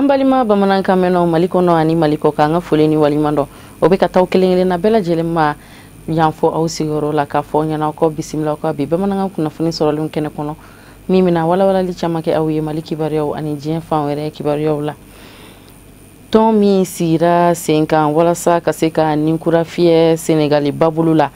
Balima bamanankan mɛnnaw Mali kɔnɔ ani Mali kɔ kan, an ka foli ni waleɲuman dɔn o bɛ ka taa kelen kelenna bɛɛ lajɛlen ma yan fɔ aw sigiyɔrɔ la, k'a fɔ ɲɛna aw bisimila aw ka bi bamanankan kunnafoni sɔrɔlenw kɛnɛ kɔnɔ, min bɛna walawalali caman kɛ aw ye Mali kibaruyaw ani diɲɛ fan wɛrɛ kibaruyaw la. Tɔn min sigira sen kan walasa ka se ka ninkura fiyɛ Senegali babolo la,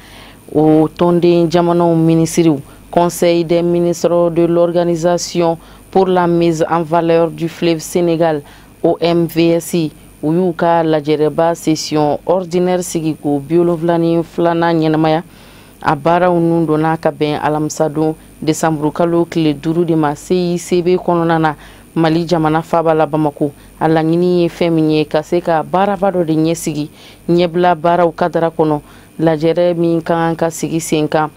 o tɔnden jamanaw minisiriw, Conseil des ministres de l'Organisation pour la mise en valeur du fleuve Sénégal, OMVS, u y'u ka lajɛrɛba session ordinaire sigi k'o 72nan ɲɛnamaya. A baaraw nun donna ka bɛn alamisadon desanburu kalo tile 5 de ma CICB kɔnɔna na, Mali jamana faaba la Bamako. A laɲini ye fɛn min ye, ka se ka baaraba dɔ de ɲɛsigi ɲɛbila baaraw kadara kɔnɔ. Lajɛrɛ min ka kan ka sigi sen kan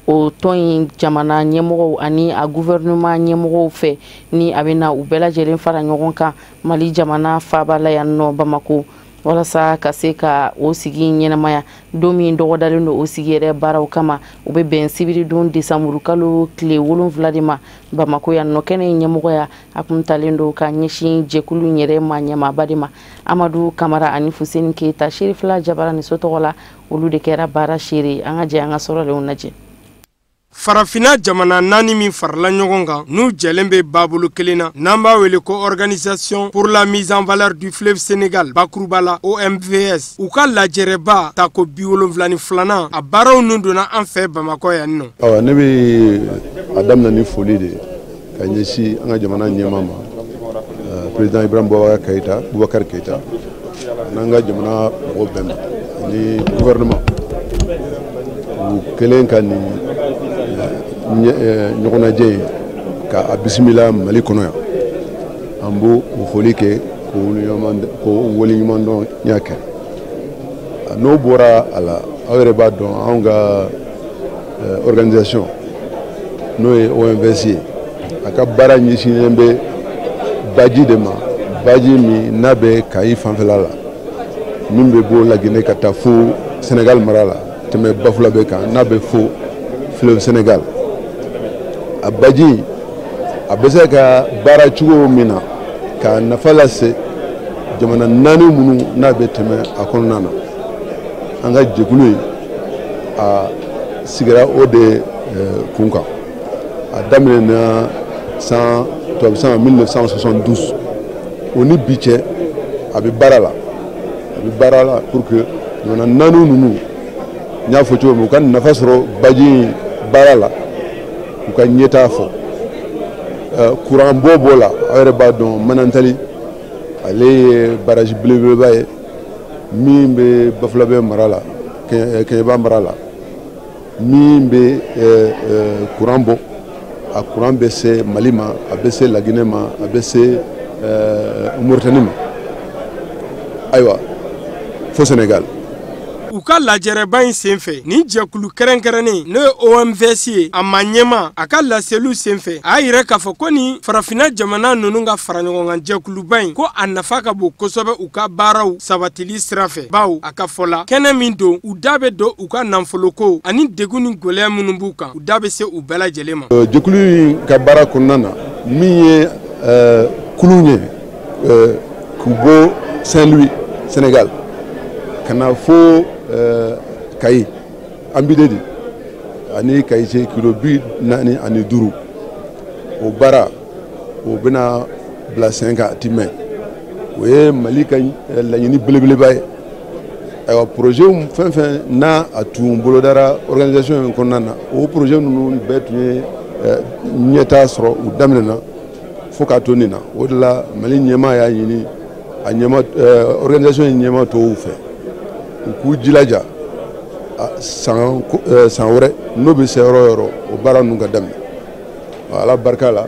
o tɔn in jamana ɲɛmɔgɔw ani a gouvernement ɲɛmɔgɔw fɛ, ni a bɛna u bɛɛ lajɛlen fara ɲɔgɔn kan Mali jamana faaba la yan nɔ Bamako, walasa ka se ka o sigi ɲɛnamaya. Don min dɔgɔdalen don o sigi yɛrɛ baaraw kama, o bɛ bɛn sibiridon desanburu kalo tile 7 de ma Bamako yan nɔ. Kɛnɛ in ɲɛmɔgɔya a kun talen don ka ɲɛsin jɛkulu in yɛrɛ ma ɲɛmaaba de ma, Amadu Kamara ani Fuseni Keyita Serifila Jabara ni so tɔgɔ la, olu de kɛra baara seere. An ka jɛ an ka sɔrɔlenw lajɛ. Farafinna jamana naani min farala ɲɔgɔn kan, n'u jɛlen bɛ babolo kelen na, n'an b'a wele ko Organisation pour la mise en valeur du fleuve Sénégal, bakuruba la OMVS, u ka lajɛrɛba tako 72nan, a baaraw nun donna an fɛ Bamakɔ yan nɔ. Ayiwa, ne bɛ a daminɛ ni foli de ye ka ɲɛsin an ka jamana ɲɛmaa ma, président Ibrahim Boubacar Keïta, Boubacar Keïta, n'an ka jamana mɔgɔw bɛɛ ma ani gouvernement, u kɛlen ka nin ɲɔgɔnnajɛ ye ka a bisimila Mali kɔnɔ yan, an b'o o foli kɛ k'o waleɲuman dɔn kɛ. N'o bɔra a la, aw yɛrɛ b'a dɔn, anw ka organisation, n'o ye OMVS ye, a ka baara ɲɛsinnen bɛ baji de ma, baji min n'a bɛ Kayi fanfɛla la, min bɛ bɔ Laginɛ ka taa fo Sénégal mara la, tɛmɛ Bafulabɛ kan, n'a bɛ fo fleuve Sénégal. A baji a bɛ se ka baara cogo min na k'a nafa lase jamana naani minnu n'a bɛ tɛmɛ a kɔnɔna na, an ka jɛkulu in a sigira o de kun kan. A daminɛna san tubabu san 1972, o ni bi cɛ a bɛ baara la, a bɛ baara la pour que jamana naani ninnu, n y'a fɔ cogo min, u ka nafa sɔrɔ baji in baara la, u ka ɲɛtaa fɔ. Kuran bɔ b'o la, aw yɛrɛ b'a dɔn, Manantali ale ye barrage belebeleba ye min bɛ Bafulabɛ mara la, Kɛɲɛba mara la, min bɛ kuran bɔ. A kuran bɛ se Mali ma, a bɛ se Laginɛ ma, a bɛ se Mauritanie ma, ayiwa fo Sénégal. U ka lajɛrɛba in senfɛ, nin jɛkulu kɛrɛnkɛrɛnnen, n'o ye OMVS ye, a ma ɲɛma a ka laseliw senfɛ, a y'a yira k'a fɔ ko nin farafinna jamana ninnu ka fara ɲɔgɔn kan jɛkuluba in, ko a nafa ka bon kosɛbɛ u ka baaraw sabatili sira fɛ, bawo a ka fɔ la, kɛnɛ min don, u da bɛ don u ka nafoloko ani degun ni gɛlɛya minnu b'u kan, u da bɛ se u bɛɛ lajɛlen ma. Jɛkulu in ka baara kɔnɔna na, min ye kulun ye k'u bɔ Saint-Louis Sénégal ka na fo Kayi Ambidedi ani Kayi cɛ kilo 45, o baara o bɛna bila sen kan, a ti mɛn. O ye Mali ka laɲini belebeleba ye. Ayiwa, projet fɛn fɛn n'a a tun bolodara organisation in kɔnɔna na, o projet ninnu bɛɛ tun ye ɲɛtaa sɔrɔ, u daminɛna fo k'a to nin na. O de la Mali ɲɛmaa y'a ɲini a ɲɛma organisation in ɲɛmaa tɔw fɛ, u k'u jilaja san san wɛrɛ n'o bɛ se yɔrɔ o yɔrɔ, o baara ninnu ka daminɛ. Ala barika la,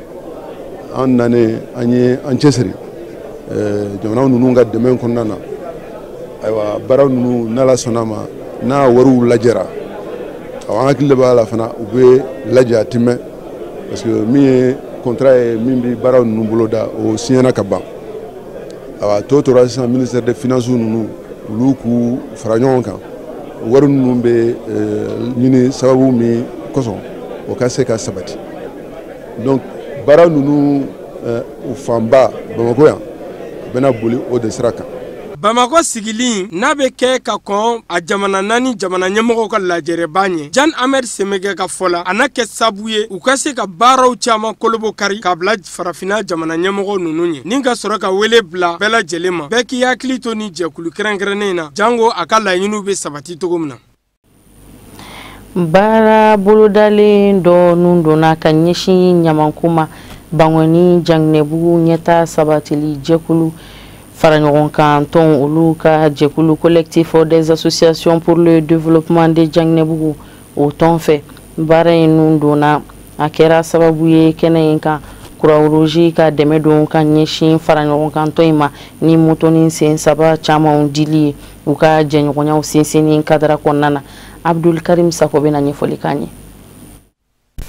an nanen an ye an cɛsiri jamana ninnu ka dɛmɛ kɔnɔna na. Ayiwa, baara ninnu, n'Ala sɔnna ma, n'a wariw lajɛra, an hakili b'a la fana u bɛ lajɛ, a ti mɛn, parce que min ye contrat ye min bɛ baara ninnu bolo da, o signera ka ban. Ayiwa, tɔ tora sisan ministère des Finances ninnu, olu k'u fara ɲɔgɔn kan, wari ninnu bɛ ɲini sababu min kosɔn, o ka se ka sabati. Donc baara ninnu, o fanba Bamakɔ yan, O bɛna boli o de sira kan. Bamakɔ sigili n'a bɛ kɛ ka kɔn a jamana naani jamana ɲɛmɔgɔw ka lajɛrɛba ɲɛ, Jan Ahmed Semɛgɛ ka fɔ la, a n'a kɛ sabu ye u ka se ka baaraw caman kolobo kari k'a bila farafinna jamana ɲɛmɔgɔw ninnu ɲɛ, ni ka sɔrɔ ka wele bila bɛɛ lajɛlen ma, bɛɛ k'i hakili to ni jɛkulu kɛrɛnkɛrɛnnen in na, jango a ka laɲiniw bɛ sabati cogo min na. Baara bolodalen dɔ nun donna ka ɲɛsin ɲamanko ma Bankɔni Janginɛbugu ɲɛta sabatili jɛkulu fara ɲɔgɔn kan tɔn, olu ka jɛkulu Collectif des associations pour le développement de Janginɛbugu, o tɔn fɛ. Baara in nun donna, a kɛra sababu ye kɛnɛ in kan, Croix-Rouge ka dɛmɛ don ka ɲɛsin fara ɲɔgɔn kan tɔn in ma ni motonin sen saba camanw dili ye u ka jɛɲɔgɔnyaw sinsinni kadara kɔnɔna na. Abdul Karim Sako bɛna ɲɛfɔli k'an ye.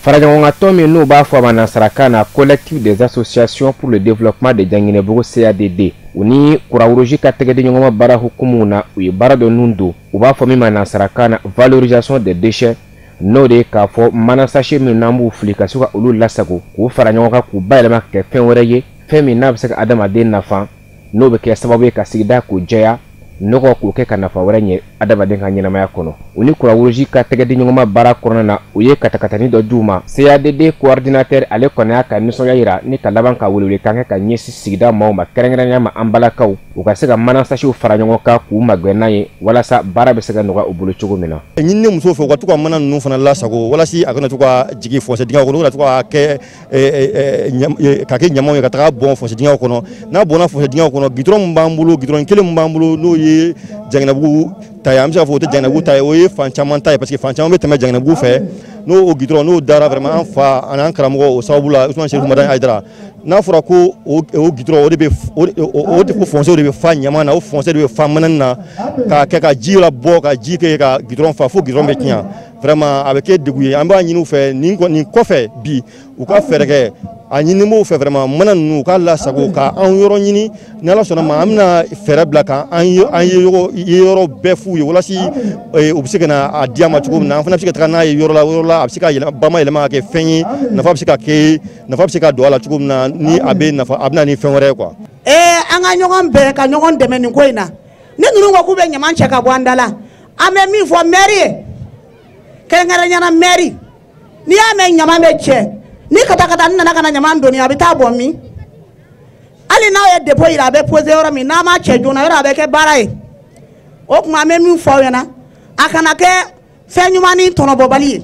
Faraɲɔgɔnkantɔn min n'u b'a fɔ a ma nansarakan na Collectif des associations pour le développement de Janginɛbugu, CADD, u ni Croix-Rouge ka tɛgɛdiɲɔgɔnma baara hukumu na, u ye baara dɔ nun don, u b'a fɔ min ma nansarakan na valorisation des déchets, n'o de ye k'a fɔ mana sachet minnu n'an b'u fili, ka se ka olu lasago k'u fara ɲɔgɔn kan k'u bayɛlɛma ka kɛ fɛn wɛrɛ ye, fɛn min n'a bɛ se ka adamaden nafa, n'o bɛ kɛ sababu ye ka sigida k'o jɛya, nɔgɔ k'o kɛ ka nafa wɛrɛ ɲɛ adamaden ka ɲɛnamaya kɔnɔ. U ni Croix-Rouge ka tɛgɛdiɲɔgɔnma baara kɔnɔna na, u ye katakatani dɔ d'u ma. CADD coordinateur, ale kɔni y'a ka nisɔndiya yira ni ka laban ka welewelekan kɛ ka ɲɛsin sigida maaw ma, kɛrɛnkɛrɛnnenya ma an balakaw, u ka se ka mana sachetw fara ɲɔgɔn kan k'u magɛn n'a ye, walasa baara bɛ se ka nɔgɔya u bolo cogo min na. Ɲinini musow fɛ, u ka to ka mana ninnu fana lasago walasa a kana to ka jigin fossé dingɛw kɔnɔ, u kana to ka kɛ ka kɛ ɲamanw ye ka taga bɔn fossé dingɛw kɔnɔ. N'a bɔnna fossé dingɛw kɔnɔ, goudron min b'an bolo, goudron kelen min b'an bolo, n'o ye Janginɛbugu ta ye, an bɛ se k'a fɔ o tɛ Janginɛbugu ta ye, o ye fan caman ta ye, parce que fan caman bɛ tɛmɛ Janginɛbugu fɛ. N'o o goudron n'o dara, vraiment an fa ani an karamɔgɔ o sababu la, Usumani Serifu Madani Hayidara, n'a fɔra ko o goudron o de bɛ o fossé de bɛ fa ɲaman na, o fossé de bɛ fa manani na, k'a kɛ ka ji labɔ, ka ji kɛ ka goudron fa fo goudron bɛ tiɲɛ, vraiment a bɛ kɛ degun ye. An b'a ɲini u fɛ nin kɔfɛ bi, u ka fɛɛrɛ kɛ, a ɲini b'o fɛ vraiment mana ninnu u k'a lasago ka an yɔrɔ ɲini. Ni Ala sɔnna ma, an bɛna fɛɛrɛ bila ka an ye yɔrɔ bɛɛ f'u ye, walasa u bɛ se ka na a di an ma cogo min na, an fana bɛ se ka taga n'a ye yɔrɔ la, yɔrɔ la a bɛ se ka yɛlɛma bayɛlɛma ka kɛ fɛn ye, nafa bɛ se ka kɛ, nafa bɛ se ka don a la cogo min na, ni a bɛ nafa, a bɛ na ni fɛn wɛrɛ ye quoi. An ka ɲɔgɔn bɛn ka ɲɔgɔn dɛmɛ nin ko in na. Ni ninnu ko k'u bɛ ɲaman cɛ ka bɔ an da la, an bɛ min fɔ maire ye, kɛrɛnkɛrɛnnenya la maire, n'i y'a mɛn ɲaman bɛ cɛ, ni katakata nana ka na ɲaman doni, a bɛ taa bɔn min? Hali n'aw ye dépôt yira, a bɛ poser yɔrɔ min, n'a ma cɛ joona yɔrɔ, a bɛ kɛ baara ye. O tuma an bɛ min fɔ aw ɲɛna, a kana kɛ fɛn ɲuman ni tɔnɔbɔbali ye.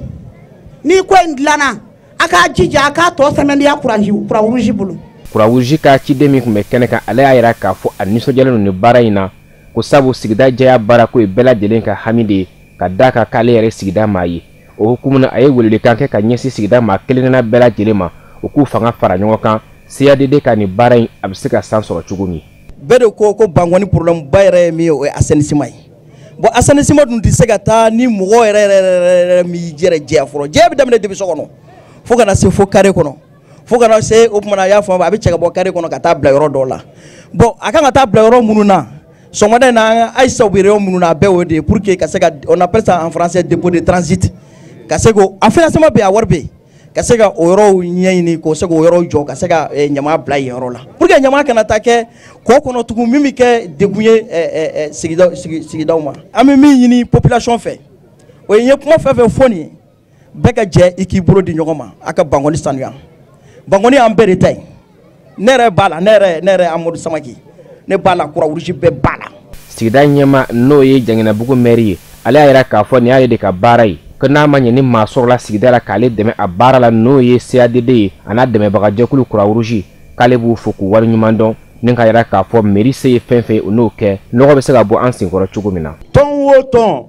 Ni ko in dilanna, a k'a jija a k'a tɔ sɛmɛndiya Croix-Rouge bolo. Croix-Rouge ka ciden min tun bɛ kɛnɛ kan, ale y'a yira k'a fɔ a nisɔndiyalen don nin baara in na, ko sabu sigida jɛya baarako ye bɛɛ lajɛlen ka hami de ye, ka d'a kan k'ale yɛrɛ sigida maa ye. O hukumu na, a ye welewelekan kɛ ka ɲɛsin sigida maa kelenkelenna bɛɛ lajɛlen ma, u k'u fanga fara ɲɔgɔn kan, CADD ka nin baara in a bɛ se ka san sɔrɔ cogo min. Bɛɛ de ko ko Bankɔni problème ba yɛrɛ ye min ye, o ye assainissement ye. Bon, assainissement dun tɛ se ka taa ni mɔgɔ yɛrɛ yɛrɛ yɛrɛ m'i yɛrɛ jɛya fɔlɔ. Jɛya bɛ daminɛ depuis so kɔnɔ fo ka na se fo carré kɔnɔ, fo ka na se o tuma na, a y'a faamu, a bɛ cɛ ka bɔ carré kɔnɔ ka taa bila yɔrɔ dɔw la. Bon, a kan ka taa bila yɔrɔ minnu na sɔgɔmada in na, Ayisa bɛ yɔrɔ minnu na, a bɛɛ o de ye pour que ka se ka, on appelle ça en français dépôt de transit, ka se k'o a financement bɛ yen, a wari bɛ yen, ka se ka o yɔrɔw ɲɛɲini, k'o se k'o yɔrɔw jɔ, ka se ka ɲama bila yen yɔrɔ la, pour que ɲama kana taa kɛ kɔ kɔnɔ tugun, min bɛ kɛ degun ye sigidaw ma. An bɛ min ɲini population fɛ, o ye n ye kuma fɛn fɛn fɔ nin ye, bɛɛ ka jɛ i k'i bolo di ɲɔgɔn ma, a ka Bankɔni sanuya. Bankɔni y'an bɛɛ de ta ye. Ne yɛrɛ b'a la, ne yɛrɛ Amadu Samake, ne b'a la, Croix-Rouge bɛɛ b'a la. Sigida ɲɛma n'o ye Janginɛbugu maire ye, ale y'a yira k'a fɔ nin y'ale de ka baara ye, ko n'a ma ɲɛ ni maa sɔrɔla sigida la k'ale dɛmɛ a baara la, n'o ye CADD ye a n'a dɛmɛbagajɛkulu Croix-Rouge, k'ale b'u fo k'u waleɲuman dɔn, ni ka yira k'a fɔ mairie se ye fɛn fɛn ye, u n'o kɛ nɔgɔ bɛ se ka bɔ an senkɔrɔ cogo min na. Tɔn o tɔn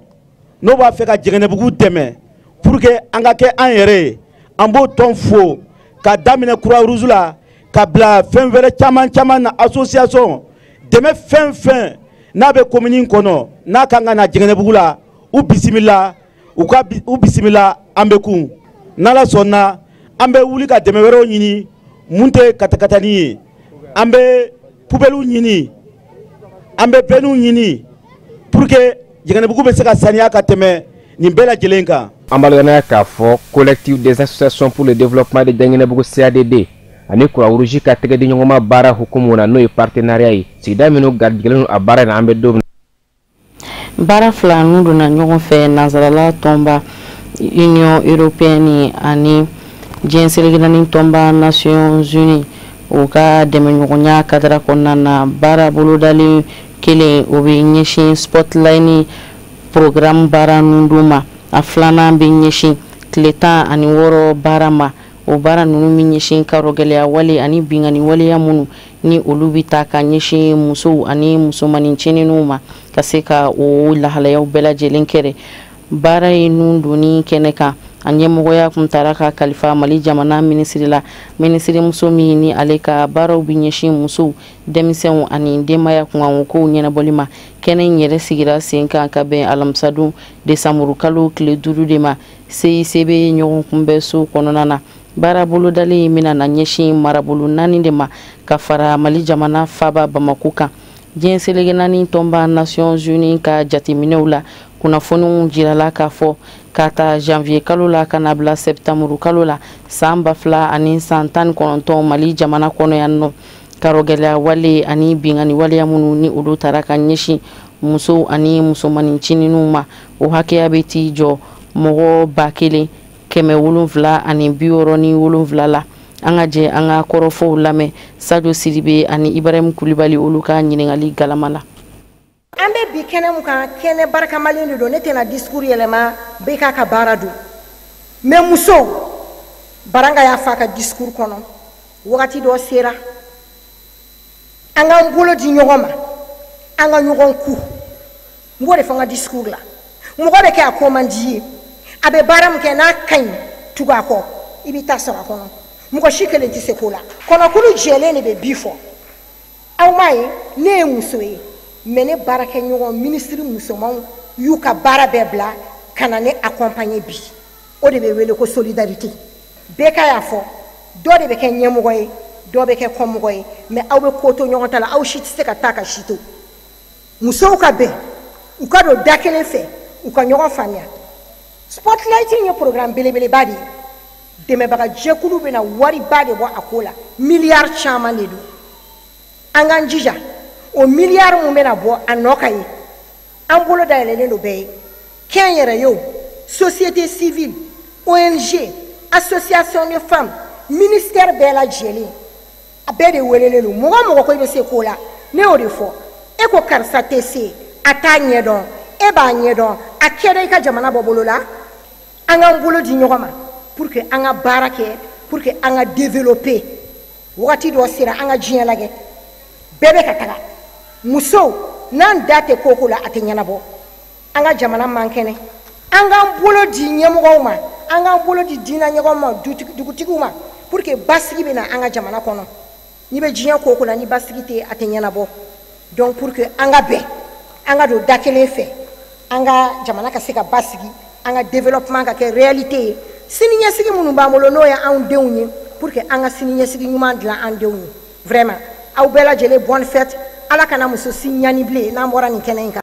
n'o b'a fɛ ka Janginɛbugu dɛmɛ pour que an ka kɛ an yɛrɛ ye, an b'o tɔn fo ka daminɛ Croix-Rouge la ka bila fɛn wɛrɛ caman caman na, association dɛmɛ fɛn fɛn n'a bɛ commune kɔnɔ n'a kan ka na Janginɛbugu la, u bisimila, u bisimila, an bɛ kun. N'Ala sɔnna, an bɛ wuli ka dɛmɛ wɛrɛw ɲini mun tɛ katakatani ye, an bɛ poubelles ɲini, an bɛ benniw ɲini pour que Janginɛbugu bɛ se ka saniya ka tɛmɛ nin bɛɛ lajɛlen kan. An b'a lajɛ k'a fɔ Collectif des associations pour le développement de Janginɛbugu, CADD, Ani Croix-Rouge ka tɛgɛdiɲɔgɔnma baara hukumu na, n'o ye partenariat ye, sigida minnu garijɛgɛlen don a baara in na, an bɛ don min. Baara fila ninnu donna ɲɔgɔn fɛ nansarala tɔnba Union européenne ani diɲɛ seleke naani tɔnba Nations Unies o ka dɛmɛɲɔgɔnya kadara kɔnɔna na. Baara bolodalen kelen, o bɛ ɲɛsin Spotlight programme baara ninnu ma. A filanan bɛ ɲɛsin tile 16 baara ma. O baara ninnu bɛ ɲɛsin karɔgɛlɛya wale ani binkanni waleya minnu ni olu bɛ taa ka ɲɛsin musow ani musomanin cɛninw ma, ka se ka o lahalayaw bɛɛ lajɛlen kɛrɛ. Baara ye nun donni kɛnɛ kan, a ɲɛmɔgɔya kun taara ka kalifa Mali jamana minisiri la, minisirimuso min ni ale ka baaraw bɛ ɲɛsin musow, denmisɛnw ani denbaya kunkanko ɲɛnabɔli ma. Kɛnɛ in yɛrɛ sigira sen kan ka bɛn alamisadon desanburu kalo tile 5 de ma, CICB ɲɔgɔn kunbɛn so kɔnɔna na. Baara bolodalen in bɛna na ɲɛsin marabolo naani de ma ka fara Mali jamana faaba Bamako kan. Diɲɛ seleke naani tɔnba Nations Unies ka jateminɛw la, kunnafoniw jirala k'a fɔ ka ta janvier kalo la ka na bila septembre kalo la san 2019, Mali jamana kɔnɔ yan nɔ, karɔgɛlɛya wale ani binkanni waleya minnu ni olu taara ka ɲɛsin musow ani musomanin cininw ma, o hakɛya bɛ t'i jɔ mɔgɔ 1767 la. An ka jɛ an ka kɔrɔfɔw lamɛn Sadio Sidibe ani Ibrahim Kulibali, olu ka ɲininkali galama la. An bɛ bi kɛnɛ mun kan, kɛnɛ barakamalen de don. Ne tɛna discours yɛlɛma, bɛɛ k'a ka baara don. Mais musow, Baranga y'a fɔ a ka discours kɔnɔ, wagati dɔ sera an k'an bolo di ɲɔgɔn ma, an ka ɲɔgɔn ku. N b'o de fɔ n ka discours la. Mɔgɔ bɛ kɛ a ko man di ye, a bɛ baara min kɛ n'a ka ɲi, tugu a kɔ, i b'i ta sɔrɔ a kɔnɔ. Mɔgɔ si kelen tɛ se ko la. Kɔnɔkulu jɛlen de bɛ bi fɔ. Aw m'a ye, ne ye muso ye, mais ne baarakɛɲɔgɔn minisiri musomanw y'u ka baara bɛɛ bila ka na ne accompagner bi. O de bɛ wele ko solidarité. Bɛɛ ka y'a fɔ, dɔ de bɛ kɛ ɲɛmɔgɔ ye, dɔ bɛ kɛ kɔmɔgɔ ye, mais aw bɛ ko to ɲɔgɔn ta la, aw si tɛ se ka taa ka si to. Musow ka bɛn, u ka don da kelen fɛ, u ka ɲɔgɔn faamuya. Spotlight ye programme belebeleba de ye. Dɛmɛbaga jɛkulu bɛna wariba de bɔ a ko la, miliyari caman de don. An k'an jija o miliyari mun bɛna bɔ a nɔ ka ye. An bolo dayɛlɛlen don bɛɛ ye, kɛnyɛrɛye o, société civile, ONG, association de femmes, ministère bɛɛ lajɛlen, a bɛɛ de welelen don. Mɔgɔ o mɔgɔ ko i bɛ se ko la, ne y'o de fɔ. E ko karisa tɛ se, a t'a ɲɛdɔn, e b'a ɲɛdɔn, a kɛra i ka jamana bɔ bolo la. An k'an bolo di ɲɔgɔn ma pour que an ka baara kɛ, pour que an ka développer. Wagati dɔ sera an ka diɲɛ lajɛ, bɛɛ bɛ ka taga. Musow, n'an da tɛ ko ko la, a tɛ ɲɛnabɔ. An ka jamana man kɛnɛ, an k'an bolo di ɲɛmɔgɔw ma, an k'an bolo di diinɛ ɲɛmɔgɔw ma, dugutigiw ma, pour que basigi bɛ na an ka jamana kɔnɔ. N'i bɛ diɲɛ ko ko la, ni basigi tɛ, a tɛ ɲɛnabɔ. Donc pour que an ka bɛn, an ka don da kelen fɛ, an ka jamana ka se ka basigi, an ka développement ka kɛ réalité ye. Sini ɲɛsigi minnu b'an bolo, n'o ye anw denw ye, pour que an ka sini ɲɛsigi ɲuman dilan an denw ye. Vraiment, aw bɛɛ lajɛlen, bonne fête. Ala kana muso si ɲani bilen n'an bɔra nin kɛnɛ in kan.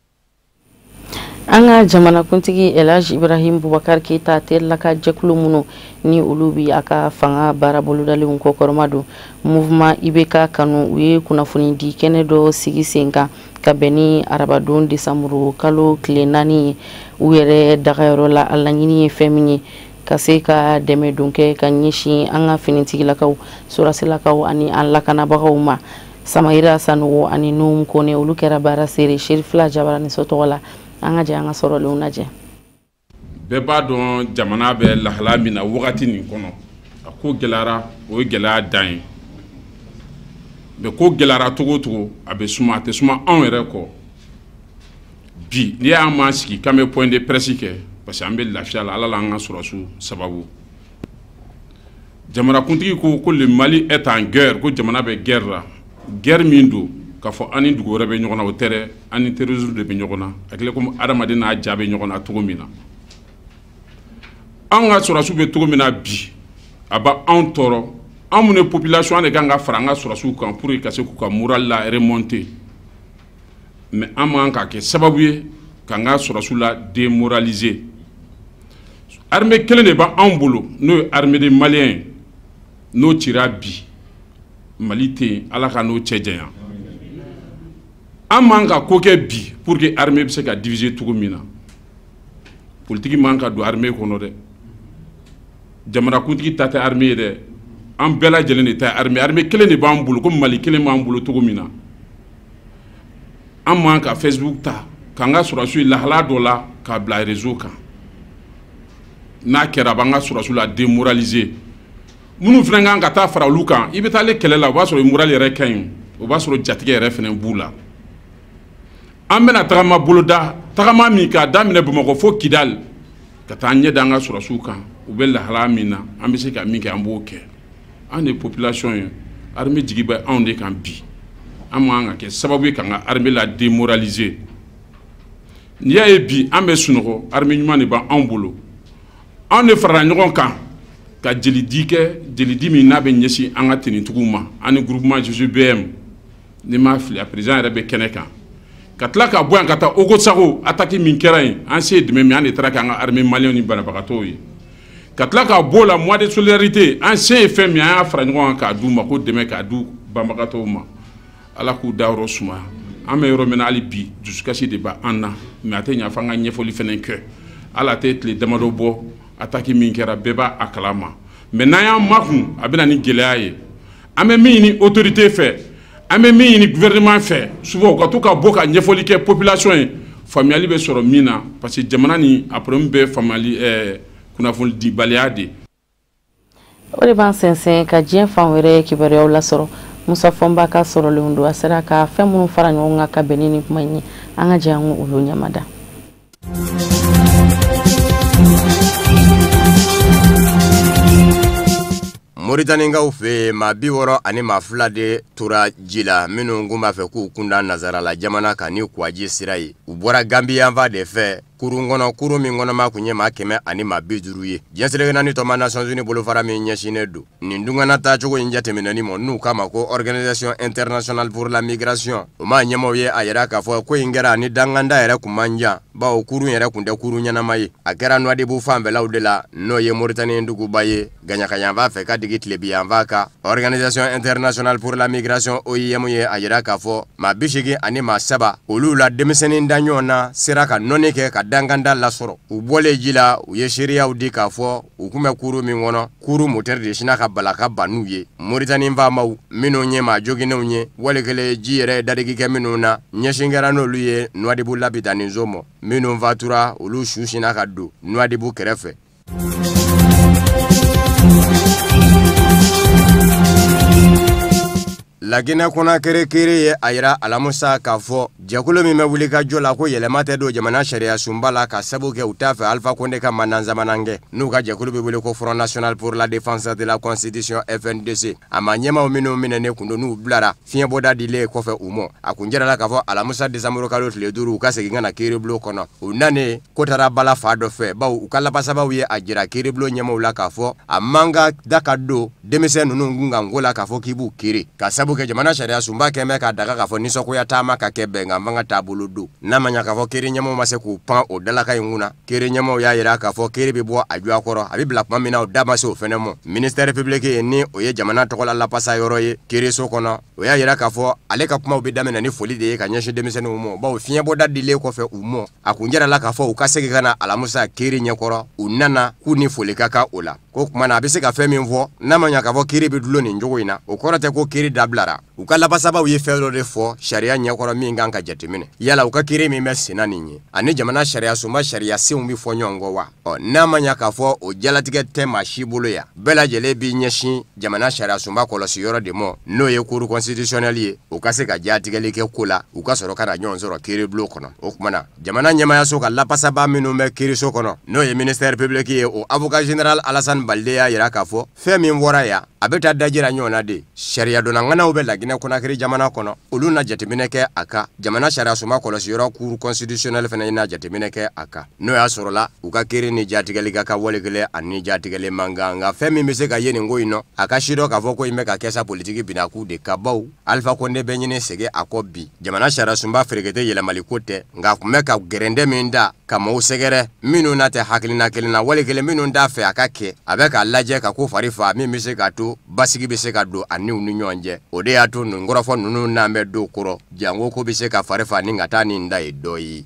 An ka jamanakuntigi Elhaji Ibrahim Boubacar Keita terila ka jɛkulu minnu ni olu bi a ka fanga baara bolodalenw kɔkɔrɔma don, mouvement IBK kanu, u ye kunnafoni di kɛnɛ dɔ sigi sen kan ka bɛn ni arabadon desanburu kalo tile 4 ye u yɛrɛ dagayɔrɔ la. A laɲini ye fɛn min ye, ka se ka dɛmɛ don kɛ ka ɲɛsin an ka finitigilakaw, sɔrɔsilakaw ani an lakanabagaw ma. Samayira Sanogo ani Nuhum Kone, olu kɛra baara seere Serifila Jabaraniso tɔgɔ la. An ka jɛ an ka sɔrɔlenw lajɛ. Bɛɛ b'a dɔn jamana bɛ lahala min na wagati nin kɔnɔ, a ko gɛlɛyara, o ye gɛlɛya dan ye. Mais ko gɛlɛyara cogo o cogo, a bɛ suma, a tɛ suma anw yɛrɛ kɔ. Bi n'i y'an maa sigi k'an bɛ point de presse kɛ, parce que an bɛ lafiya la, Ala l'an ka sɔrɔsiw sababu. Jamanakuntigi ko ko le Mali est en guerre, ko jamana bɛ guerre la. Guerre min don, k'a fɔ an ni dugu wɛrɛ bɛ ɲɔgɔn na, o tɛ dɛ, an ni terrorisme de bɛ ɲɔgɔn na. A kɛlen komi adamaden n'a ja bɛ ɲɔgɔn na cogo min na. An ka sɔrɔsiw bɛ cogo min na bi, a b'anw tɔɔrɔ. An minnu ye population, an de kan ka fara an ka sɔrɔsiw kan pour que ka se k'u ka moral la remonter. Mais an man ka kɛ sababu ye k'an ka sɔrɔsiw la démoraliser. Armée kelen de b'anw bolo, n'o ye armée des Maliens ye, n'o cira bi. Mali tɛ yen, Ala ka n'o cɛ janya. An man ka ko kɛ bi pour que armée bɛ se ka diviser cogo min na. Politique man ka don armée kɔnɔ dɛ. Jamanakuntigi ta tɛ armée ye dɛ. An bɛɛ lajɛlen de ta ye armée. Armée kelen de b'an bolo, komi Mali kelen b'an bolo cogo min na. An man ka Facebook ta k'an ka sɔrɔdasiw lahala dɔ la k'a bila réseau kan. N'a kɛra, a b'an ka sɔrɔdasiw la démoraliser. Minnu fana kan ka taa fara olu kan, i bɛ taa ale kɛlɛ la, o b'a sɔrɔ moral yɛrɛ ka ɲi, o b'a sɔrɔ jatigɛ yɛrɛ fana b'u la. An bɛna tagama boloda, tagama min k'a daminɛ Bamakɔ fo Kidali, ka taa ɲɛ da an ka sɔrɔdasiw kan, u bɛ lahala min na, an bɛ se ka min kɛ, an b'o kɛ. An de ye population ye, armée jigi bɛ anw de kan bi. An man kan ka kɛ sababu ye k'an ka armée la démoraliser. N'i y'a ye bi an bɛ sunɔgɔ, armée ɲuman de b'anw bolo. Anw de farala ɲɔgɔn kan ka jelidi kɛ, jelidi min n'a bɛ ɲɛsin an ka tenitigiw ma, an ni groupement GGBM, n'i m'a fili, a président yɛrɛ bɛ kɛnɛ kan. Ka tila ka bɔ yan ka taa Ogosago, attaque min kɛra yen, an se ye dɛmɛ min, an de taara k'an ka armée malien ni banabagatɔw ye. Ka tila ka bɔ o la, mois de solidarité, an se ye fɛn min, an y'a fara ɲɔgɔn kan k'a d'u ma, ko dɛmɛ k'a d'u banbagatɔw ma. Ala k'u dayɔrɔ sumaya. An bɛ yɔrɔ min na hali bi, dusukasi de b'an na, mais a tɛ ɲa f'an ka ɲɛfɔli fɛnɛ kɛ. Hali a tɛ tile damadɔ bɔ, attaque min kɛra, bɛɛ b'a a kalama. Mais n'an y'an makun, a bɛ na ni gɛlɛya ye. An bɛ min ɲini autorité fɛ, an bɛ min ɲini gouvernement fɛ, souvent u ka to ka bɔ ka ɲɛfɔli kɛ population ye, faamuyali bɛ sɔrɔ min na, parce que jamana ni a problème bɛɛ faamuyali kunnafonidibaliya de. O de b'an sɛnsɛn ka diɲɛ fan wɛrɛ kibaruyaw lasɔrɔ. Musa Fɔnba ka sɔrɔlenw don, a sera ka fɛn minnu fara ɲɔgɔn kan ka bɛn ni nin kuma in ye, an ka jɛ an k'olu ɲɛmada. Moritanikaw fɛ yen, maa 62 de tora ji la, minnu kun b'a fɛ k'u kunda Nazarala jamana kan ni Kuwaji sira ye. U bɔra Gambi yanfan de fɛ, kurun kɔnɔ, kurun min kɔnɔma kun ye maa 150 ye. Diɲɛ seleke naani tɔnba Nations Unies bolofara min ɲɛsinnen don nin dungana taacogo in jateminɛni ma, n'u k'a ma ko Organisation internationale pour la migration, o maa ɲɛmaaw ye a yira k'a fɔ ko in kɛra ni danganda yɛrɛ kun man jan, bawo kurun yɛrɛ kun tɛ kurun ɲɛnama ye. A kɛra Nouadhibou fanfɛlaw de la, n'o ye Mauritanie duguba ye, gaɲakayanfan fɛ ka digi tilebiyanfan kan. Organisation internationale pour la migration OIM ye a yira k'a fɔ maa 83, olu la denmisɛnnin da ɲɔgɔn na sera ka nɔni kɛ ka danganda lasɔrɔ. U bɔlen ji la, u ye seereyaw di k'a fɔ u kun bɛ kurun min kɔnɔ, kurun moteur de sinna ka bala ka ban n'u ye. Mauritanie faamaw minnu ye maa joginnenw ye, wali kelen ji yɛrɛ ye dadigi kɛ minnu na, ɲɛsin kɛra n'olu ye Nouadhibou labitaniso ma. Minnu fatura, olu su sinna ka don Nouadhibou kɛrɛfɛ. Laginɛ Konakiri kiiri ye a yira Alamusa k'a fɔ jɛkulu min bɛ wuli ka jɔ la ko yɛlɛma tɛ don jamana sariya sunba la ka sabu kɛ u t'a fɛ Alpha Condé ka mandan sabanan kɛ, n'u ka jɛkulu bɛ wele ko Front National pour la Défense de la Constitution FNDC. A maa ɲɛmaaw minnu minɛnen kun don, n'u bilara fiɲɛbɔda dilen kɔfɛ u ma, a kun jirala k'a fɔ Alamusa décembre kalo tile 5 u ka segin ka na kiiribulon kɔnɔ. U nanen ko taara bala fa dɔ fɛ, bawo u ka labasabaw ye a jira kiiribulon ɲɛmaaw la k'a fɔ a man ka da ka don denmisɛn ninnu kunkanko la k'a fɔ k'i b'u kiiri, ka sabu kɛ jamana sariya sunba kɛn bɛ k'a daga k'a fɔ nisɔngoya taama ka kɛ bɛnkan fanga taabolo don. N'a ma ɲa k'a fɔ kiiri ɲɛmaaw ma se k'u pan o dalaka in kunna, kiiri ɲɛmaaw y'a yira k'a fɔ kiiri bɛ bɔ a juya kɔrɔ, a bɛ bila kuma min na, o da ma se o fɛnɛ ma. Ministère public ni o ye jamana tɔgɔla lapasa yɔrɔ ye kiiriso kɔnɔ, o y'a yira k'a fɔ ale ka kumaw bɛ daminɛ ni foli de ye ka ɲɛsin denmisɛnninw ma, bawo fiɲɛbɔda dilen kɔfɛ u ma, a kun jirala k'a fɔ u ka segin ka na Alamusa kiiri ɲɛkɔrɔ. U nana k'u ni foli ka kan o la. Ko kuma na a bɛ se ka fɛn min fɔ, n'a ma ɲa k'a fɔ kiiri bɛ dulon nin cogo in na, o kɔrɔ tɛ ko kiiri dabilara. U ka labasabaw ye fɛn dɔ de fɔ sariya ɲɛkɔrɔ min kan ka jateminɛ. Yala u ka kiiri min bɛ senna nin ye, ani jamana sariya sunba sariya senw bɛ fɔ ɲɔgɔn kɔ wa? Ɔ, n'a ma ɲa k'a fɔ o jalatigɛ tɛ maa si bolo yan, bɛɛ lajɛlen b'i ɲɛsin jamana sariya sunba kɔlɔsi yɔrɔ de ma, n'o ye cour constitutionnelle ye, u ka se ka jatigɛli kɛ ko la, u ka sɔrɔ ka na ɲɔgɔn sɔrɔ kiiribulon kɔnɔ. O kuma na, jamana ɲɛmaayaso ka lapasaba minnu bɛ kiiriso kɔnɔ, n'o ye ministère public ye, o avocat général Alassane Balde y'a yira k'a fɔ fɛn min bɔra yan, a bɛ taa dajira ɲɔgɔn na de. Sariyadonna ŋanaw bɛ Laginɛ Konakiri jamana kɔnɔ, olu na jateminɛ kɛ a kan. Jamana sariya sunba kɔlɔsi yɔrɔ cour constitutionnelle fana na jateminɛ kɛ a kan, n'o y'a sɔrɔla u ka kiiri ni jatigɛli ka kan wali kelen ani jatigɛli man kan. Nka fɛn min bɛ se ka ye nin ko in nɔ, a ka sidɔn k'a fɔ ko in bɛ ka kɛ sa politiki binakun de ka, baw Alpha Condé bɛ ɲini segin a kɔ bi. Jamana sariya sunba ferekete yɛlɛmali ko tɛ, nka a kun bɛ ka gɛrɛndɛ min da k'a ka maaw sɛgɛrɛ minnu n'a tɛ hakilina kelen na wali kelen minnu t'a fɛ a ka kɛ a bɛ k'a lajɛ ka ko fari fa min bɛ se k'a to basigi bɛ se ka don a niw ni ɲɔgɔn cɛ o de y'a to nin kɔrɔfɔ ninnu n'an bɛ don kɔrɔ janko ko bɛ se ka fari fa ni ka taa nin da ye dɔ ye.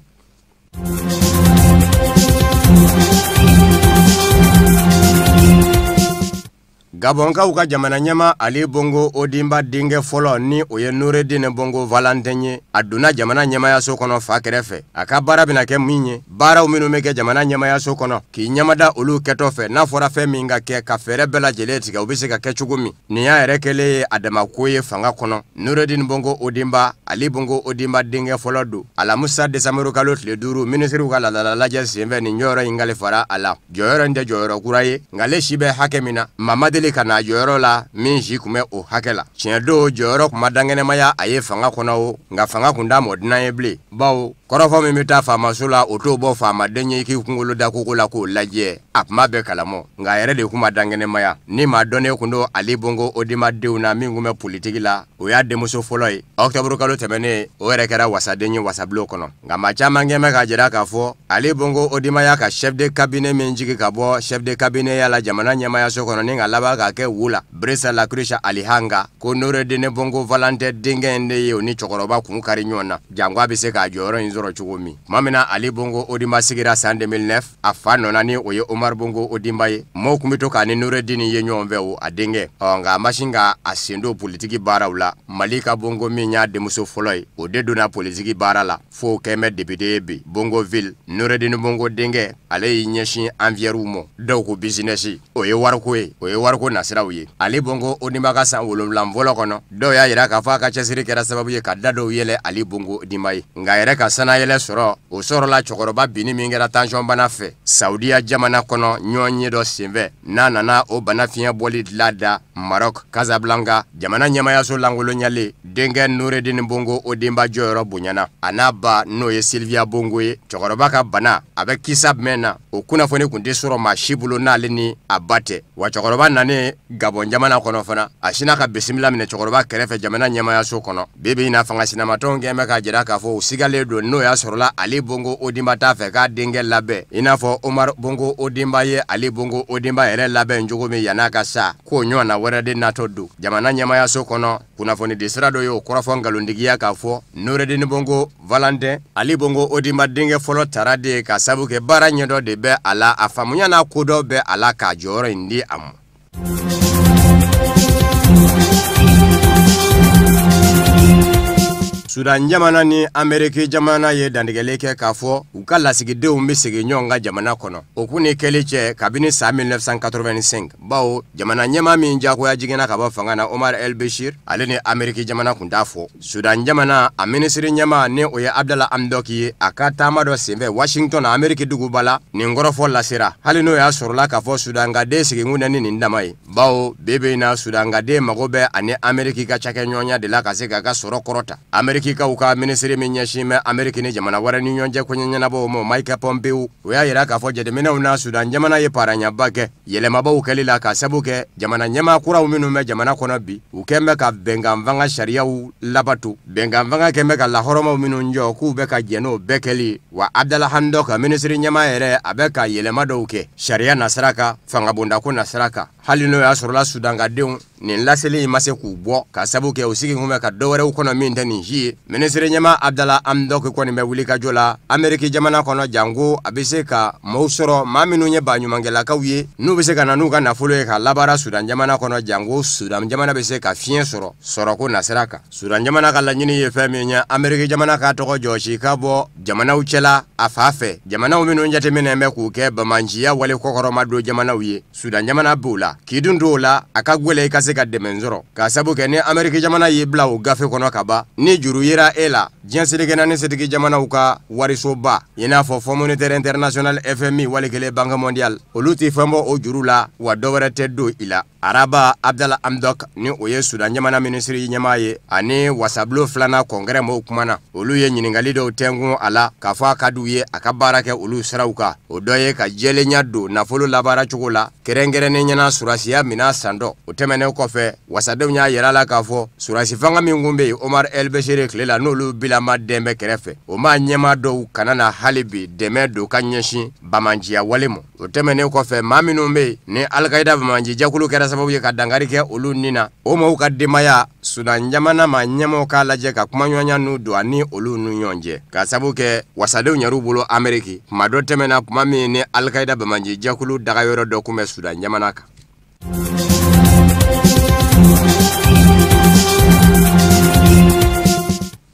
Gabɔnkaw ka jamana ɲɛmaa Ali Bongo Ondimba denkɛ fɔlɔ ni o ye Noureddin Bongo Valentin ye a donna jamana ɲɛmayaso kɔnɔ fa kɛrɛfɛ a ka baara bɛna kɛ min ye baaraw minnu bɛ kɛ jamana ɲɛmayaso kɔnɔ k'i ɲɛmada olu kɛtɔ fɛ n'a fɔra fɛn min ka kɛ ka fɛɛrɛ bɛɛ lajɛlen tigɛ u bɛ se ka kɛ cogo min nin y'a yɛrɛ kɛlen ye a damako ye fanga kɔnɔ Noureddin Bongo Ondimba Ali Bongo Ondimba denkɛ fɔlɔ don alamisa desanburu kalo tile 5 minisiriw ka laadala lajɛ senfɛ nin jɔyɔrɔ in kalifara a la jɔyɔrɔ in tɛ jɔyɔrɔ kura ye nka ale si bɛ hakɛ min na maa ma deli ka na jɔyɔrɔ la min si tun bɛ o hakɛ la tiɲɛ don jɔyɔrɔ tun ma dankɛnɛmaya a ye fanga kɔnɔ o nka fanga tun t'a mɔ dunan ye bilen bawo kɔrɔfɔ min bɛ taa faamaso la o t'o bɔ faamaden ye k'i kunkolo da koko la k'o lajɛ a kuma bɛɛ kalamɔ nka a yɛrɛ de tun ma dankɛnɛmaya ni maa dɔnnen tun don Ali Bongo Ondimba denw na min tun bɛ politiki la o y'a denmuso fɔlɔ ye ɔkutɔburu kalo tɛmɛnen o yɛrɛ kɛra wasaden ye wasabulon kɔnɔ nka maa caman kɛn bɛ k'a jira k'a fɔ Ali Bongo Ondimba y'a ka chef de cabinet min jigin ka bɔ chef de cabinet ya la jamana ɲɛmayaso kɔnɔ ni ka laban k'a kɛ wo la Brice Laccruche Alihanga ko Noureddin Bongo Valentin denkɛ in de ye o ni cɛkɔrɔba kun kari ɲɔgɔn na janko a bɛ se k'a jɔyɔrɔ in sɔrɔ cogo min tuma min na Ali Bongo Ondimba sigira san 2009 a fa nɔ na ni o ye Omar Bongo Ondimba ye maaw tun bɛ to k'a ni Noureddin ye ɲɔgɔn fɛ o a denkɛ ɔ nka a ma sin ka a sen don politiki baaraw la Mali ka Bongo min y'a denmuso fɔlɔ ye o de donna politiki baara la fo kɛn bɛ député ye bi Bongoville Noureddin Bongo denkɛ ale y'i ɲɛsin enviɛriw ma dɔw ko business o ye wariko ye o ye wariko nasiraw ye Ali Bongo Ondimba ka san 7 fɔlɔ kɔnɔ dɔw y'a jira k'a fɔ a ka cɛsiri kɛra sababu ye ka da dɔw yɛlɛ Ali Bongo Ondimba ye nka a yɛrɛ ka sanayɛlɛ sɔrɔ o sɔrɔla cɛkɔrɔba binni min kɛra tension bana fɛ Saudiya jamana kɔnɔ ɲɔgɔn ye dɔ senfɛ n'a nana o bana fiɲɛ bɔli lada Maroc Casablanca jamana ɲɛmayaso lankolonyalen denkɛ Noureddin Bongo Ondimba jɔyɔrɔ bonyana a n'a ba n'o ye Sylvia Bongo ye cɛkɔrɔba ka bana a bɛ kisa jumɛn na o kunnafoni tun tɛ sɔrɔ maa si bolo n'ale ni a ba tɛ wa cɛkɔrɔba nanen Gabɔn jamana kɔnɔ fana a sinna ka bisimila minɛ cɛkɔrɔba kɛrɛfɛ jamana ɲɛmayaso kɔnɔ bi bi in na fanga sinamatɔnw kɛn bɛ k'a jira k'a fɔ u sigalen don n'o y'a sɔrɔla Ali Bongo Ondimba t'a fɛ k'a denkɛ labɛn i n'a fɔ Omar Bongo Ondimba ye Ali Bongo Ondimba yɛrɛ labɛn cogo min yann'a ka sa k'o ɲɔgɔnna wɛrɛ de natɔ don jamana ɲɛmayaso kɔnɔ kunnafonidi sira dɔ y'o kɔrɔfɔ nkalontigiya k'a fɔ Noureddin Bongo Valentin Ali Bongo Ondimba denkɛ fɔlɔ tara de ka sabu kɛ baara ɲɛdɔn de bɛ a la a faamuya n'a kodɔn bɛ a la k'a jɔyɔrɔ in di a ma. Sudan jamana ni Ameriki jamana ye dantigɛli kɛ k'a fɔ u ka lasigidenw bɛ segin ɲɔgɔn ka jamana kɔnɔ o kun ni kɛli cɛ kabini san 1985 bawo jamana ɲɛmaa min jagoya jiginna ka bɔ fanga na Omar El Bashir ale ni Ameriki jamana kun t'a fɔ Sudan jamana a minisiri ɲɛmaa ni o ye Abdallah Hamdok ye a ka taama dɔ senfɛ Washington Ameriki duguba la nin kɔrɔfɔ lasera hali n'o y'a sɔrɔla k'a fɔ Sudankaden seginkun tɛ ni nin dama ye bawo bi bi in na Sudankaden mago bɛ ani Ameriki ka cakɛɲɔgɔnya de la ka se k'a ka sɔrɔ kɔrɔta Ameriki kaw ka minisiri min ɲɛsin bɛ Ameriki ni jamana wɛrɛ ni ɲɔgɔn cɛ koɲɛ ɲɛnabɔw ma Mike Pompeo o y'a jira k'a fɔ jateminɛw na Sudan jamana ye paranyaba kɛ yɛlɛmabaw kɛli la ka sabu kɛ jamana ɲɛmaa kuraw minnu bɛ jamana kɔnɔ bi u kɛn bɛ ka bɛnkan fanga sariyaw labato bɛnkan fanga kɛn bɛ ka lahɔrɔmaw minnu jɔ k'u bɛ ka jɛn n'o bɛɛ kɛli wa Abdallah Hamdok ka minisiri ɲɛmaa yɛrɛ a bɛ ka yɛlɛma dɔw kɛ sariya nasira kan fangabondako nasira kan hali n'o y'a sɔrɔla Sudankadenw nin laseli in ma se k'u bɔ ka sabu kɛ u sigi kun bɛ ka dɔwɛrɛw kɔnɔ min tɛ nin si ye minisiri ɲɛmaa Abdallah Hamdok kɔni bɛ wuli ka jɔ la Ameriki jamana kɔnɔ janko a bɛ se ka maaw sɔrɔ maa minnu ye baɲumankɛlakaw ye n'u bɛ se ka na n'u ka nafolo ye ka labaara Sudan jamana kɔnɔ janko Sudan jamana bɛ se ka fiɲɛ sɔrɔ sɔrɔko nasira kan Sudan jamana ka laɲini ye fɛn min ye Ameriki jamana k'a tɔgɔ jɔsi ka bɔ jamanaw cɛla a fa fɛ jamanaw minnu jateminɛ bɛ k'u kɛ bamanciya wale kɔkɔrɔma don jamanaw ye Sudan jamana b'o la k'i dun t'o la a ka gwɛlɛ i ka se ka dɛmɛ sɔrɔ k'a sabu kɛ ni Ameriki jamana y'i bila o gafe kɔnɔ ka ban ni juru yera e la diɲɛ seleke naani setigi jamanaw ka warisoba i n'a fɔ Fonds monétaire international FMI wali kelen Banque mondiale olu tɛ fɛn bɔ o juru la wa dɔwɛrɛ tɛ don i la. Araba Abdallah Hamdok ni o ye Sudan jamana minisiri ɲɛmaa ye ani wasabulon filanan kɔngɛrɛ mɔgɔw kumana olu ye ɲininkali dɔw tɛnkun a la k'a fɔ a ka d'u ye a ka baara kɛ olu siraw kan o dɔ ye ka jɛlenya don nafolo labaara cogo la kɛrɛnkɛrɛnnen ɲɛna surasiya minɛn san dɔ o tɛmɛnen kɔfɛ wasadenw y'a yira la k'a fɔ surasi fanga min kun bɛ yen Omar El Bashir tile la n'olu bilama den bɛ kɛrɛfɛ o maa ɲɛmaa dɔw kana na hali bi dɛmɛ don ka ɲɛsin bamanciya wale ma o tɛmɛnen kɔfɛ maa minnu bɛ yen ni Al-Qaïda bamanci jɛkulu kɛra sababu ye ka dankari kɛ olu ni na o maaw ka denbaya Sudan jamana maa ɲɛmaaw k'a lajɛ ka kumaɲɔgɔnya n'u don ani olu n'u ɲɔgɔn cɛ ka sabu kɛ wasadenw yɛrɛw bolo Ameriki kuma dɔ tɛmɛna kuma min ni Al-Qaïda bamanci jɛkulu dagayɔrɔ dɔ kun bɛ Sudan jamana kan.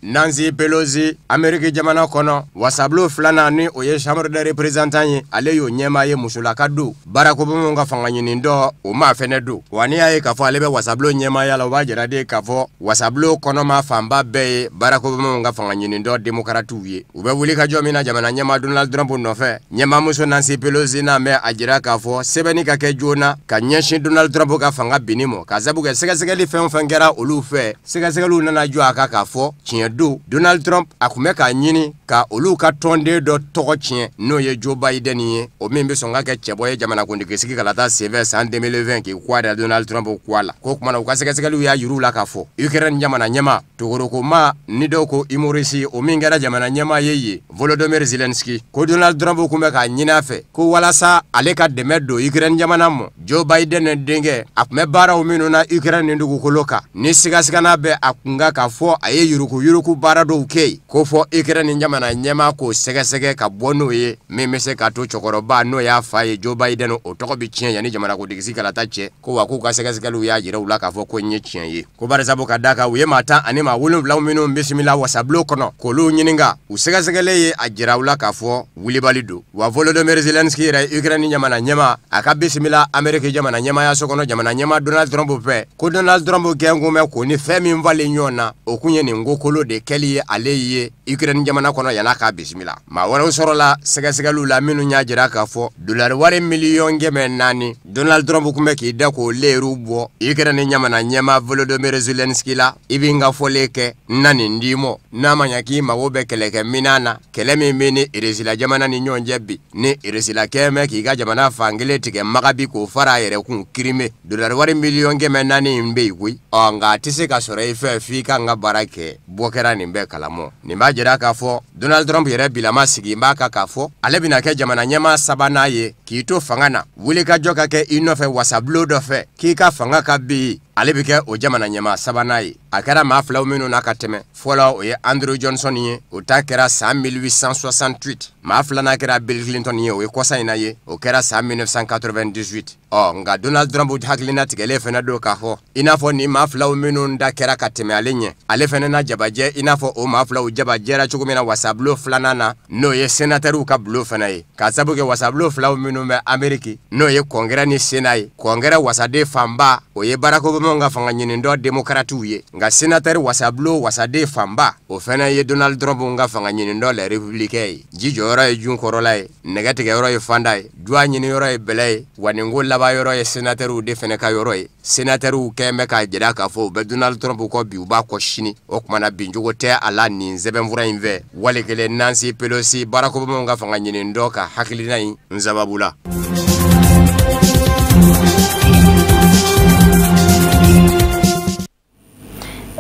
Nancy Pelosi Ameriki jamana kɔnɔ wasabulon filanan ni o ye chambre des représentants ye ale y'o ɲɛmaa ye musolaka don Barack Obama ka fanga ɲini dɔ o maa fɛnɛ don wa n'i y'a ye k'a fɔ ale bɛ wasabulon ɲɛmaaya la o b'a jira de k'a fɔ wasabulon kɔnɔma fanba bɛɛ ye Barack Obama ka fanga ɲini dɔ démocratew ye u bɛ wuli ka jɔ min na jamana ɲɛmaa Donald Trump nɔfɛ ɲɛmaamuso Nancy Pelosi n'a mɛn a jira k'a fɔ sɛbɛnni ka kɛ joona ka ɲɛsin Donald Trump ka fanga binni ma ka sabu kɛ sɛgɛsɛgɛli fɛn o fɛn kɛra olu fɛ sɛgɛsɛgɛliw nana jɔ a kan k'a fɔ tiɲɛ don Donald Trump a kun bɛ k'a ɲini ka olu ka tɔnden dɔ tɔgɔ tiɲɛ n'o ye Joe Biden ye o min bɛ sɔn ka kɛ cɛbɔ ye jamanakuntigi sigi kalata senfɛ san 2020 k'i kɔ da Donald Trump kɔ la k'o kumana u ka sɛgɛsɛgɛliw y'a yir'u la k'a fɔ Ukraine jamana ɲɛmaa togorokoma ni dɔw ko humoriste o min kɛra jamana ɲɛmaa ye yen Volodymyr Zelensky ko Donald Trump kun bɛ k'a ɲini a fɛ ko walasa ale ka dɛmɛ don Ukraine jamana ma Joe Biden denkɛ a kun bɛ baaraw minnu na Ukraine ni dugukolo kan ni sigasigana bɛ a kun kan k'a fɔ a ye yuruguyurugu baara dɔw kɛ yen ko fɔ Ukraine jamana ɲɛmaa k'o sɛgɛsɛgɛ ka bɔ n'o ye min bɛ se k'a to cɛkɔrɔba n'o y'a fa ye Joe Biden o tɔgɔ bɛ tiɲɛ yanni jamanakuntigi kalata cɛ ko wa k'u ka sɛgɛsɛgɛliw y'a jira u la k'a fɔ ko n ye tiɲɛ ye ko barisabu ka d'a kan u ye maa 17 minnu bisimila wasabulon kɔnɔ k'olu ɲininka u sɛgɛsɛgɛlen ye a jira u la k'a fɔ wulibali don wa Volodymyr Zelensky yɛrɛ Ukraine jamana ɲɛmaa a ka bisimila Ameriki jamana ɲɛmaayaso kɔnɔ jamana ɲɛmaa Donald Trump fɛ ko Donald Trump gɛn kun bɛ k'o ni fɛn min falen ɲɔgɔn na o kun ye nin ko kolo de kɛli ye ale ye Ukraine jamana kɔnɔ yan'a k'a bisimila maa wɛrɛw sɔrɔla sɛgɛsɛgɛliw la minnu y'a jira k'a fɔ dolari wari miliyɔn 400 Donald Trump kun bɛ k'i da k'o leeru bɔ Ukraine jamana ɲɛmaa Volodymyr Zelensky la i b'i n ka fɔlen kɛ n na nin d'i ma n'a ma ɲɛ k'i mago bɛ kɛlɛkɛminɛn na kɛlɛ min bɛ ni Irisila jamana ni ɲɔgɔn cɛ bi ni Irisila kɛn bɛ k'i ka jamana fankelen tigɛ Magabi k'o fara a yɛrɛ kun Crimée dolari wari miliyɔn 400 in bɛ yen koyi ɔ nka a tɛ se ka sɔrɔ i fɛ f'i ka n ka baara kɛ bɔ kɛra nin bɛɛ kalamɔ nin b'a jira k'a fɔ Donald Trump yɛrɛ bilama sigi b'a kan k'a fɔ ale bɛna kɛ jamana ɲɛmaa sabanan ye k'i to fanga na wulikajɔ ka kɛ i nɔfɛ wasabulon dɔ fɛ k'i ka fanga ka bin ale bɛ kɛ o jamana ɲɛmaa sabanan ye a kɛra maa filaw minnu na ka tɛmɛ fɔlɔ o ye Andrew Johnson ye o ta kɛra san 1868 maa filanan kɛra Bill Clinton ye o ye kɔsa in na ye o kɛra san 1998 ɔ nka Donald Trump hakilina tigɛlen fana don k'a fɔ i n'a fɔ nin maa filaw minnu da kɛra ka tɛmɛ ale ɲɛ ale fana na jabajɛ i n'a fɔ o maa filaw jabajɛra cogo min na wasabulon filanan na n'o ye sénateurw ka bulon fana ye k'a sabu kɛ wasabulon filaw minnu bɛ Ameriki n'o ye kɔngɛrɛ ni Sénat ye kɔngɛrɛ wasaden fanba o ye Barack Obama ka fanga ɲini dɔ démocratew ye nka sénateur wasabulon wasaden fanba o fana ye Donald Trump ka fanga ɲini dɔ les républicains ye ji jɔyɔrɔ ye jun kɔrɔla ye nɛgɛ tigɛyɔrɔ ye fanda ye duwa ɲini yɔrɔ ye bɛlɛ ye wa nin ko laban yɔrɔ ye sénateurw de fana ka yɔrɔ ye sénateurw kɛn bɛ k'a jira k'a fɔ u bɛ Donald Trump kɔ bi u b'a kɔ sini o tuma na bincogo tɛ a la nin sɛbɛnfura in fɛ wali kelen Nancy Pelosi Barack Obama ka fanga ɲini dɔ ka hakilina in sababu la.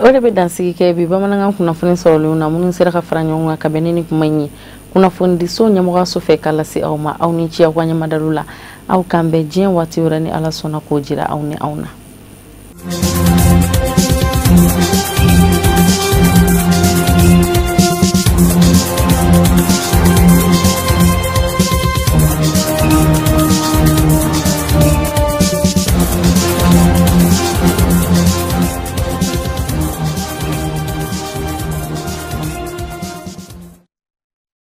O de bɛ dansigi kɛ bi bamanankan kunnafoni sɔrɔlenw na minnu sera ka fara ɲɔgɔn kan ka bɛn ni kuma in ye kunnafonidiso ɲɛmɔgɔyaso fɛ k'a lase aw ma aw ni ci aw ka ɲɛmadalu la aw k'an bɛn diɲɛ waati wɛrɛ ni Ala sɔnna k'o jira aw ni anw na.